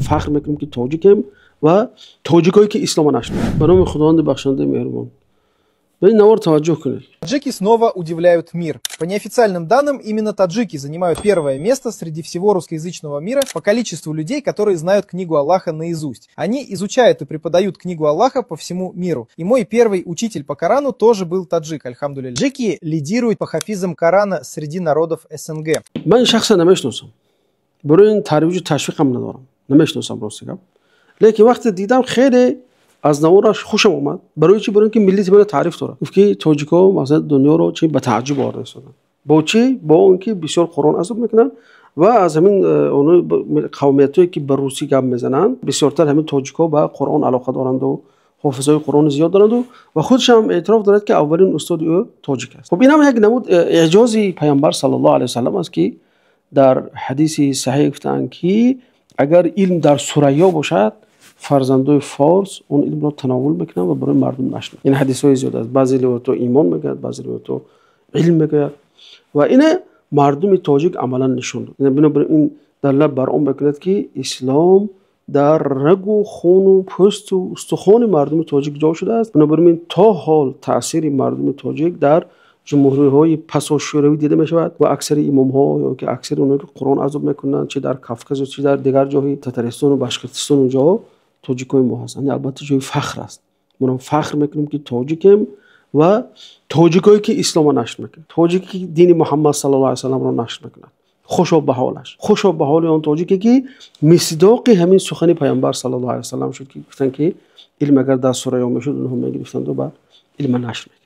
Фахр мекунем, ки тоҷикем ва тоҷикое, ки ислома нашр. Ба номи Худованди бахшандаи меҳрубон, ба ин навор таваҷҷӯҳ кунед. Таджики снова удивляют мир. По неофициальным данным, именно таджики занимают первое место среди всего русскоязычного мира по количеству людей, которые знают книгу Аллаха наизусть. Они изучают и преподают книгу Аллаха по всему миру. И мой первый учитель по Корану тоже был таджик, الحمد لله. Таджики лидируют по хафизам Корана среди народов СНГ. Ман шахсан намешиносам, барои ин тарвиҷу ташвиқам надорам, намешиносам, рости гап. Лекин вақте дидам, хеле аз навораш хушам омад. Барои чӣ? Барои ин ки миллати мана таъриф дорад. Гуфт, ки тоҷикҳо масалан дунёро чи ба тааҷҷуб оварда истоданд. Бо чӣ? Бо он ки бисёр Қуръон азоб мекунанд ва аз ҳамин қавмиятҳое, ки ба русӣ гап мезананд, бисёртар ҳамин тоҷикҳо ба Қуръон алоқа доранду ҳофизҳои Қуръони зиёд доранду. Ва худшам эътироф дорад, ки аввалин устоди ӯ тоҷик аст. Хуб, инам як намуд эъҷози Паёмбар صلى الله عليه وسلم аст, ки дар ҳадиси саҳеҳ гуфтаанд, ки агар илм дар Сурайё бошад, фарзандои форс он илмро тановул мекунанд ва барои мардум нашр. Ин ҳадисҳои зиёд аст. Баъзе ривоятҳо имон мегӯяд, баъзе ривоятҳо илм мегӯяд ва ина мардуми тоҷик амалан нишон дод. Бинобар ин далолат бар он мекунад, ки ислом дар рагу хуну пӯсту устухони мардуми тоҷик ҷо шудааст. Бинобар ин то ҳол таъсири мардуми тоҷик дар ҷумҳуриҳои пасошӯравӣ дида мешавад ва аксари имомҳо ё ки аксари оное, ки Қуръон азоб мекунанд, чи дар Кавказу, чи дар дигар ҷоҳои Татаристону Башқиртистону ҷоҳо, тоҷикои мо ҳастанд. Албатта, ҷои фахр аст. Мо фахр мекунем, ки тоҷикем ва тоҷикое, ки ислома нашр мекунад, тоҷике, ки дини Муҳаммад صلى الله عليه وسلم ро нашр мекунад. Хушо ба ҳолаш, хушо ба ҳоли он тоҷике, ки мисдоқи ҳамин сухани Паёмбар صلى الله عليه وسلم шуд, ки гуфтанд, ки илм агар дар Сурайё мешуд, онҳо мегирифтанду ба илма нашр мекард.